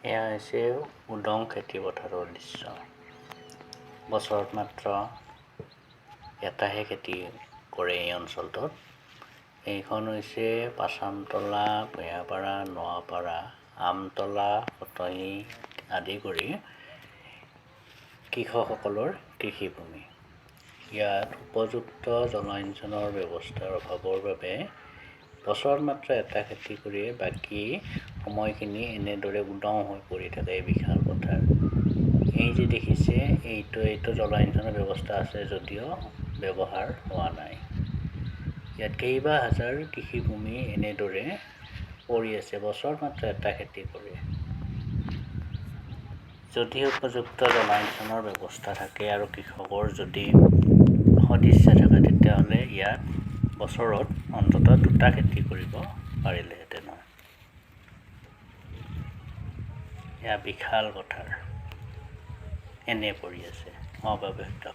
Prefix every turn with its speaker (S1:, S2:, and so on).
S1: এয়া হৈছে উদং খেতি পথাৰৰ দৃশ্য। বছৰত মাত্ৰ এটাহে খেতি কৰে এই অঞ্চলটোত। এইখন হৈছে পাচামতলা, ভূঞাপাৰা, নোৱাপাৰা, আমতলা, ফটহী আদি কৰি কৃষকসকলৰ কৃষিভূমি। ইয়াত উপযুক্ত জলসিঞ্চনৰ ব্যৱস্থাৰ অভাৱৰ বাবে বছৰত মাত্ৰ এটা খেতি কৰিয়ে বাকী সময়খিনি এনেদৰে উদং হৈ পৰি থাকে এই বিশাল পথাৰ। এই যে দেখিছে, এইটো জলসিঞ্চনৰ ব্যৱস্থা আছে যদিও ব্যৱহাৰ হোৱা নাই। ইয়াত কেইবা হাজাৰ কৃষিভূমি এনেদৰে পৰি আছে, বছৰত মাত্ৰ এটা খেতি কৰে। যদি উপযুক্ত জলসিঞ্চনৰ ব্যৱস্থা থাকে আৰু কৃষকৰ যদি সদিচ্ছা থাকে, তেতিয়াহ'লে ইয়াত বছৰত অন্ততঃ দুটা খেতি কৰিব পাৰিলেহেঁতেন। এয়া বিশাল পথাৰ এনেই পৰি আছে, অব্যৱহৃত।